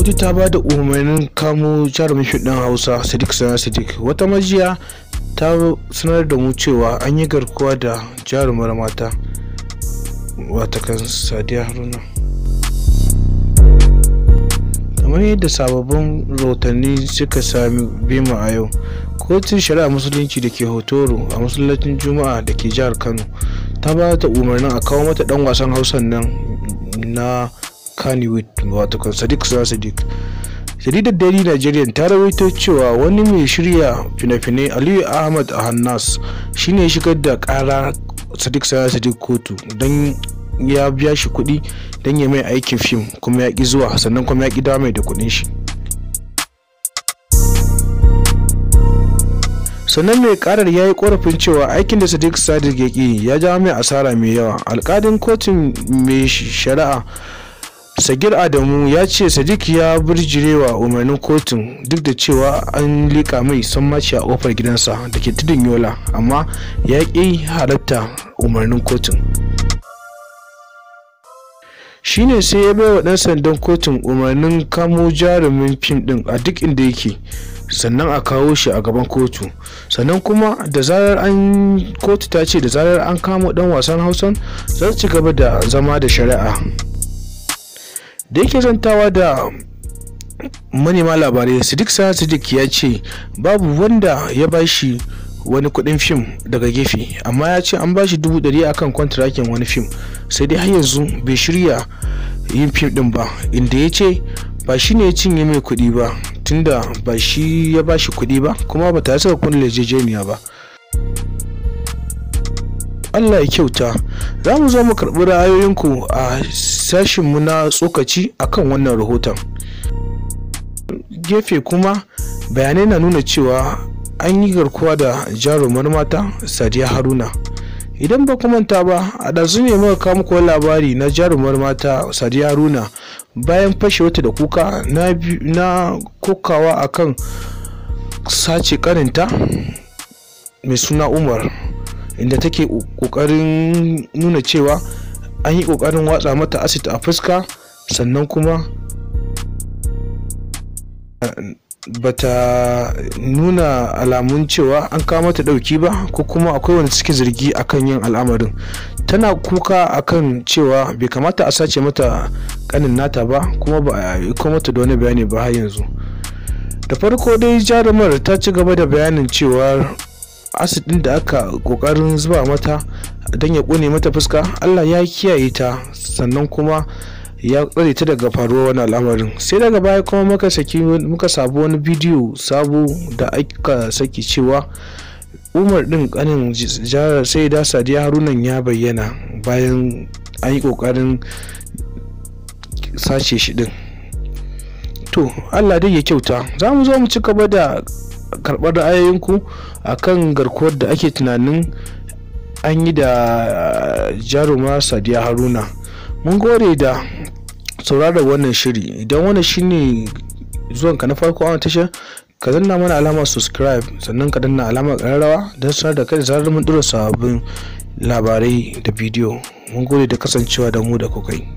Kotu ta ba da umarnin kamo jarumin fim ɗin Hausa Sadiq Sani Sadiq. Wata majiya ta sanar da mu cewa an yi garkuwa da jarumar mata watakan Sadiya Haruna. Kamar yadda sababbin rahotanni suka sami bima a yau, kotun shari'a musulunci da ke Hotoro a masallacin Juma'a da ke jihar Kano ta ba ta umarnin a kawo mata dan wasan Hausan nan na Kannywood wato Sadiq Sani Sadiq. Jaridar Daily Nigerian ta rawaito cewa wani mai shirya fina-finai, Aliyu Ahmad Hannas, shine ya shigar da kara Sadiq Sani Sadiq kotu don ya biya shi kuɗi don ya mai aikin fim, kuma ya ƙi zuwa, sannan kuma ya ƙi dawo mai da kuɗin shi. Sannan mai karar ya yi korafin cewa aikin da Sadiq Sadiq ya ƙi ya jawo mai asara mai yawa. Alƙalin kotun mai shari'a Sagir Adamu ya ce Sadiq ya birjirewa umarnin kotun, duk da cewa an liƙa mai sammaci a ƙofar gidansa da ke tudun Yola, amma ya ƙi halatta umarnin kotun. Shine sai ya baiwa ɗan sandan kotun umarnin kamo jarumin fim ɗin a duk inda yake, sannan a kawo shi a gaban kotu. Sannan kuma da zarar an kotu ta ce da zarar an kamo ɗan wasan Hausan, za su ci gaba da zama da shari'a. Da yake zantawa da manema labarai, Sadiq Sani Sadiq ya ce babu wanda ya bashi wani kuɗin fim daga gefe, amma ya ce an bashi 100,000 akan kwantarakin wani fim, sai dai har yanzu bai shirya yin fim ɗin ba, inda ya ce ba shi ne ya cinye mai kuɗi ba, tunda ba shi ya bashi kuɗi ba, kuma ba tare suka kulle yarjejeniya ba. Allah ya kyauta. Za mu zo mu karɓi ra'ayoyinku a sashinmu na tsokaci akan wannan rahoton. Gefe kuma bayanai na nuna cewa an yi garkuwa da jarumar mata Sadiya Haruna. Idan ba ku manta ba, a ɗazu ne muka kawo muku labari na jarumar mata Sadiya Haruna bayan fashewarta da kuka na kokawa akan sace kaninta mai suna Umar, inda take kokarin nuna cewa an yi kokarin watsa mata acid a fuska, sannan kuma bata nuna alamun cewa an kawo mata dauki ba, ko kuma akwai wanda suke zargi akan yin al'amarin. Tana kuka akan cewa bai kamata a sace mata kanin nata ba, kuma ba a yi mata da wani bayani ba har yanzu. Da farko dai jarumar ta ci gaba da bayanin cewa acid din da aka kokarin zuba mata don ya kone mata fuska, Allah ya kiyaye ta, sannan kuma ya tsare ta daga faruwar wani al'amarin. Sai daga baya kuma muka sabu wani bidiyo sabo da aka saki cewa Umar din kanin sai da Sadiya Harunan ya bayyana bayan an yi kokarin sace shi din. To Allah dai ya kyauta. Za mu zo mu ci gaba da karɓar ra'ayoyinku akan garkuwar da ake tunanin an yi da jaruma Sadiya Haruna. Mun gode da sauraron wannan shiri. Idan wannan shine zuwanka na farko a tashar, ka danna mana alamar subscribe, sannan ka danna alamar ƙararrawa don sanar da kai da zarar mun ɗora sababbin labarai da bidiyo. Mun gode da kasancewa da mu da kuka yi.